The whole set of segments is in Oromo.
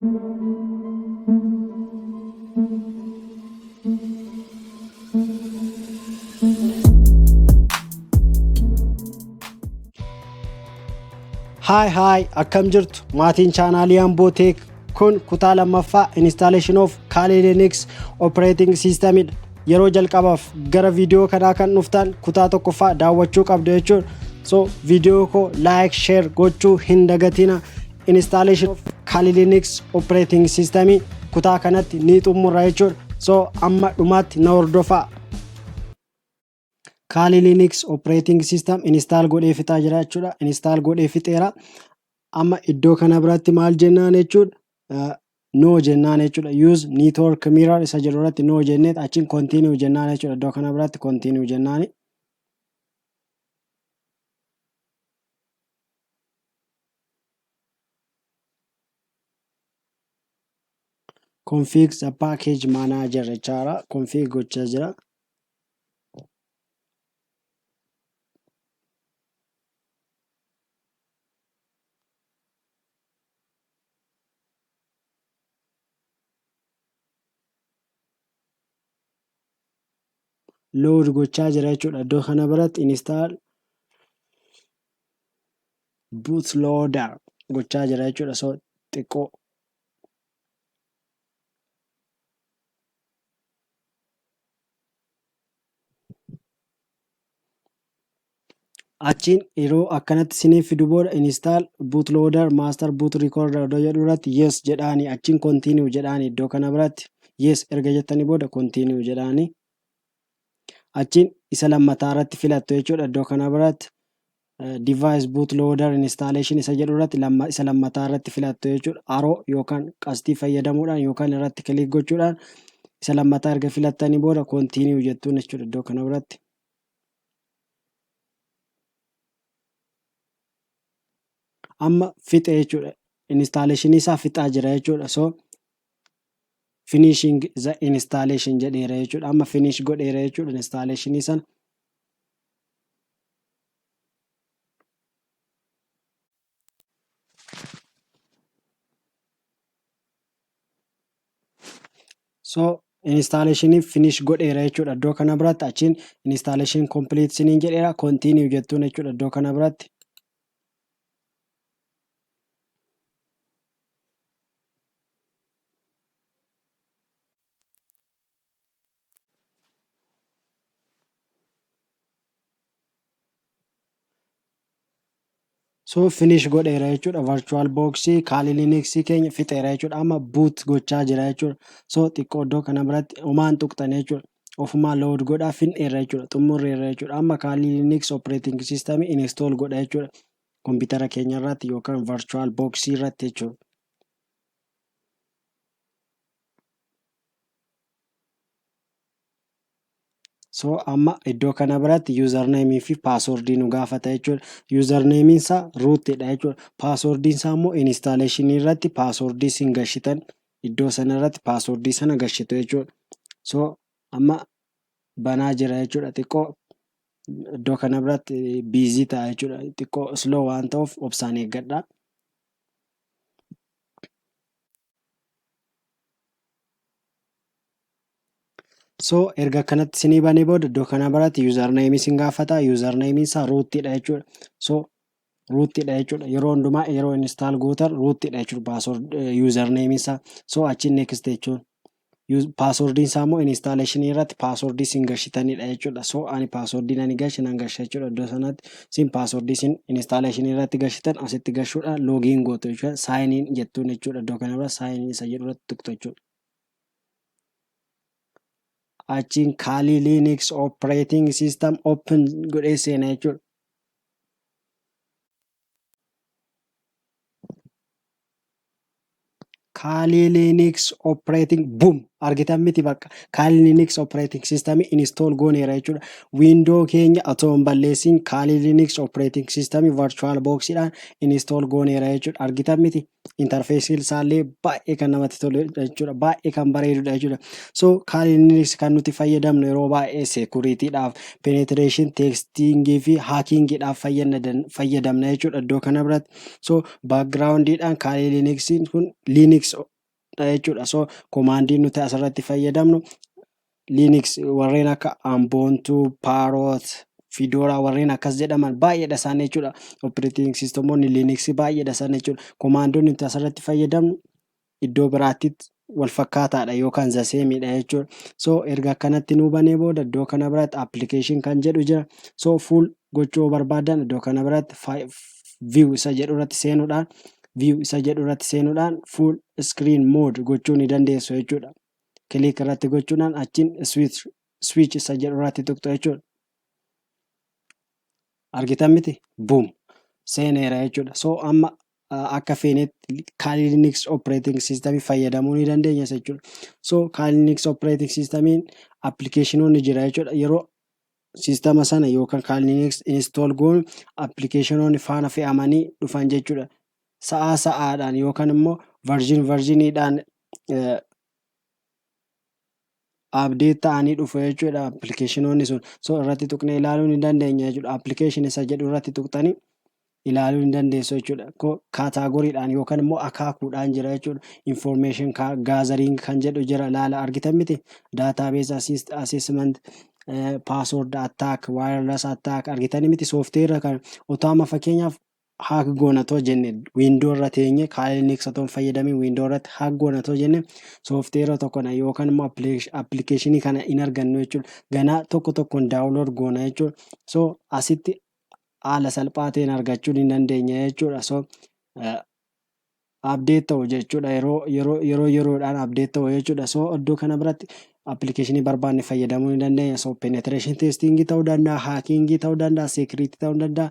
Hi hi, akkam jirtu maatiin chaanaalii Amboo Tech? Kun kutaa lammaffaa installation of Kali Linux operating system dha. Yeroo jalqabaaf gara viidiyoo kanaa kan dhuftan kutaa tokkoffaa daawwachuu qabdu jechuudha. So viidiyoo koo like, share gochuu hin dagatina. Installation of Kali Linux operating system kutaa kanatti ni xumurra jechuudha. So amma dhumaatti na hordofaa. Kali Linux operating system install godhee fixaa jira jechuudha. Install godhee fixeera. Amma iddoo kana biratti maal jennaan jechuudha? No jennaan jechuudha. Use network mirror isa jedhu irratti no jennee achiin continue jennaan jechuudha. Iddoo kana biratti continue jennaani. Config the package manager jechaadha. Config gochaa jira. Load gochaa jira jechuudha. Iddoo kana biratti install bootloader gochaa jira jechuudha. So xiqqoo achiin yeroo akkanatti isiniif fidu booda install bootloader master boot recorder iddoo jedhu irratti yes jedhaani, achiin continue jedhaani. Iddoo kana biratti yes erga jettanii booda continue jedhaani, achiin isa lammataa irratti filattu jechuudha. Iddoo kana biratti device bootloader installation isa jedhu irratti isa lammataa irratti filattu jechuudha. Arrow yookaan qastii fayyadamuudhaan yookaan irratti click gochuudhaan isa lammataa erga filattanii booda continue jettuun jechuudha iddoo kana biratti. Amma fixe jechuudha. Installation isaa fixaa jira jechuudha. So finishing the installation jedheera jechuudha. Amma finish godheera jechuudha installation sana. So installation finish godheera jechuudha. Iddoo kana biratti achiin installation complete siniin jedheera, continue jettuun jechuudha iddoo kana biratti. So finish godheera jechuudha. Virtual box Kali Linux keenya fixeera jechuudha. Amma boot gochaa jira jechuudha. So xiqqoo iddoo kana biratti homaan tuqxan jechuudha. Ofumaa load godhaa finneerra jechuudha. Xumurreerra jechuudha. Amma Kali Linux operating system install godha jechuudha. Kompiitara keenya irratti yookaan virtual box irratti jechuudha. So amma iddoo kana biratti username fi password nu gaafata jechuudha. Username isaa root dha jechuudha. Password isaa immoo installation irratti password isin gashitan iddoo sana irratti password sana gashitu jechuudha. So amma banaa jira jechuudha. Xiqqoo iddoo kana biratti busy ta'a jechuudha. Xiqqoo slow waan ta'uuf obsaan eeggadhaa. So erga akkanatti isinii banee booda iddoo kana biratti username isin gaafata. Username isaa root dha jechuudha. So root dha jechuudha. Yeroo hundumaa yeroo install gootan root dha jechuudha password username isaa. So achiin next jechuun. Password isaa immoo installation irratti password isin gashitanidha jechuudha. So ani password ani gashe nan gasha jechuudha iddoo sanatti. Isin password isin installation irratti gashitan asitti gashuudhaan login gootu jechuudha. Sign in jettuun jechuudha. Iddoo kana bira sign in isa jedhu irratti tuqxu jechuudha. Achiin Kali Linux operating system open godhee seena jechuudha. Kali Linux operating boom, argitan miti? Bakka Kali Linux operating system install gooneera jechuudha. Window keenya otoo hin balleessin Kali Linux operating system virtual boxidhaan install gooneera jechuudha. Argitan miti? Interface isaallee baay'ee kan namatti tolu jechuudha. Baay'ee kan bareedudha jechuudha. So Kali Linux kan nuti fayyadamnu yeroo baay'ee securityidhaaf, penetration testingii fi hackingiidhaaf fayyadamna jechuudha iddoo kana biratti. So backgroundiidhaan Kali Linux kun Linux jechuudha. So commandiin nuti asirratti fayyadamnu Linux warreen akka Ubuntu, Parrot, Fedora warreen akkas jedhaman baay'eedha isaan jechuudha. Operating systemoonni Linux baay'eedha isaan jechuudha. Commandonni nuti asirratti fayyadamnu iddoo biraatti wal fakkaataadha yookaan the sameidha jechuudha. So erga akkanatti nuu banee booda iddoo kana biratti application kan jedhu jira. So full gochuu yoo barbaadan iddoo kana biratti view isa jedhu irratti seenuudhaan, view isa jedhu irratti seenuudhaan full screen mode gochuu ni dandeessu jechuudha. Click irratti gochuudhaan achiin switch isa jedhu irratti tuqxu jechuudha. Argitan miti? Boom! Seeneera jechuudha. So amma akka feenetti Kali Linux operating system fayyadamuu ni dandeenya jechuudha. So Kali Linux operating systemiin applicationoonni jira jechuudha. Yeroo systema sana yookaan Kali Linux install goonu applicationoonni faana fe'amanii dhufan jechuudha. Sa'aa sa'aadhaan yookaan immoo version versioniidhaan update ta'anii dhufu jechuudha applicationoonni sun. So irratti tuqnee ilaaluu ni dandeenya jechuudha. Application isa jedhu irratti tuqxanii ilaaluu ni dandeessu jechuudha. Categoriidhaan yookaan immoo akaakuudhaan jira jechuudha. Information gathering kan jedhu jira, ilaala, argitan miti? Database assessment, password attack, wireless attack, argitanii miti? Software kan otoo amma fakkeenyaaf hack goona too jenne, Window irra teenye Kali Linux otoo hin fayyadamin Window irratti hack goona too jenne, software tokko yookaan immoo applicationii kana hin argannu jechuudha. Ganaa tokko tokkoon download goona jechuudha. So asitti haala salphaa ta'een argachuu ni dandeenya jechuudha. So update ta'u jechuudha, yeroo yeroo yeroodhaan update ta'u jechuudha. So iddoo kana biratti applicationii barbaanne fayyadamuu ni dandeenya. So penetration testing ta'uu danda'a, hacking ta'uu danda'a, security ta'uu danda'a,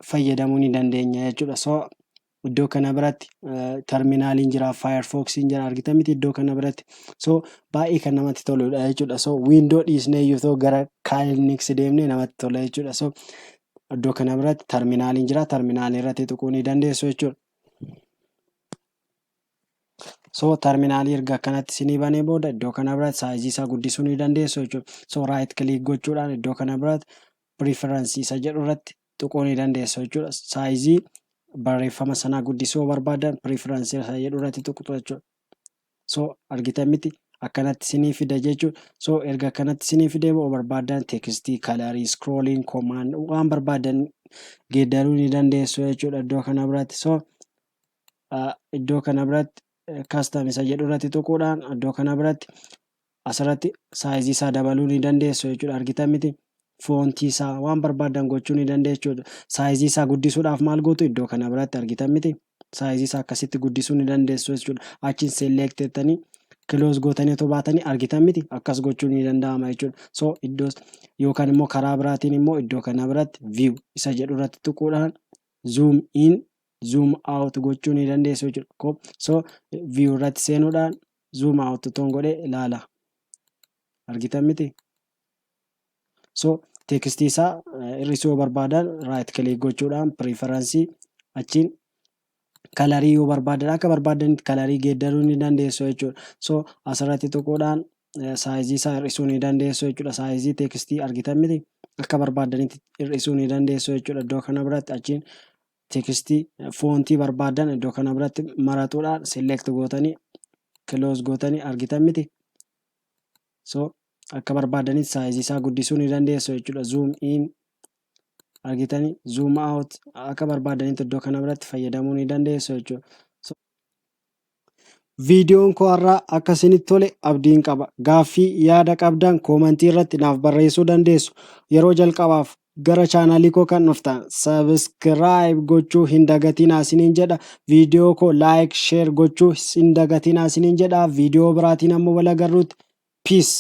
fayyadamuu ni dandeenya jechuudha. So iddoo kana biratti terminaliin jira, Firefoxiin jira, argitan miti iddoo kana biratti? So baay'ee kan namatti toludha jechuudha. So Window dhiisnee iyyuu gara Kali Linux deemnee namatti tola jechuudha. So iddoo kana biratti terminaliin jira, terminalii irratti tuquu ni dandeessu jechuudha. So terminalii erga akkanatti isinii banee booda iddoo kana biratti sizeii isaa guddisuu ni dandeessu jechuudha. So right click gochuudhaan iddoo kana biratti preference isa jedhu irratti tuquu ni dandeessu jechuudha. Sizeii barreeffama sanaa guddisuu yoo barbaadan preference isa jedhu irratti tuqxu jechuudha. So argitan miti? Akkanatti isinii fida jechuudha. So erga akkanatti isinii fidee yoo barbaadan textii, colorii, scrolling, command waan barbaadan geeddaruu ni dandeessu jechuudha iddoo kana biratti. So iddoo kana biratti custom isa jedhu irratti tuquudhaan iddoo kana biratti asirratti sizeii isaa dabaluu ni dandeessu jechuudha. Argitan miti? Fontii isaa waan barbaadan gochuu ni dandeessu jechuudha. Sizeii isaa guddisuudhaaf maal gootu? Iddoo kana biratti, argitan miti? Sizeii isaa akkasitti guddisuu ni dandeessu jechuudha. Achiin select jettanii close gootanii otoo baatanii, argitan miti? Akkas gochuun ni danda'ama jechuudha. So iddoo yookaan immoo karaa biraatiin immoo iddoo kana biratti view isa jedhu irratti tuquudhaan zoom in, zoom out gochuu ni dandeessu jechuudha. So view irratti seenuudhaan zoom out otoon godhee ilaala. Argitan miti? So textii isaa hir'isuu yoo barbaadan right click gochuudhaan preference, achiin colorii yoo barbaadan akka barbaadanitti colorii geeddaruu ni dandeessu jechuudha. So asirratti tuquudhaan sizeii isaa hir'isuu ni dandeessu jechuudha. Sizeii textii, argitan miti? Akka barbaadanitti hir'isuu ni dandeessu jechuudha. Iddoo kana biratti achiin textii, fontii barbaadan iddoo kana biratti maratuudhaan select gootanii close gootanii, argitan miti? So akka barbaadanitti sizeii isaa guddisuu ni dandeessu jechuudha. Zoom in, argitanii, zoom out akka barbaadanitti iddoo kana biratti fayyadamuu ni dandeessu jechuudha. Viidiyoon koo har'aa akka isinitti tole abdiin qaba. Gaaffii yaada qabdan commentii irratti naaf barreessuu dandeessu. Yeroo jalqabaaf gara channelii koo kan dhuftan subscribe gochuu hin dagatinaa isiniin jedha. Viidiyoo koo like, share gochuu hin dagatinaa isiniin jedha. Viidiyoo biraatiin ammoo wal agarruutti, peace.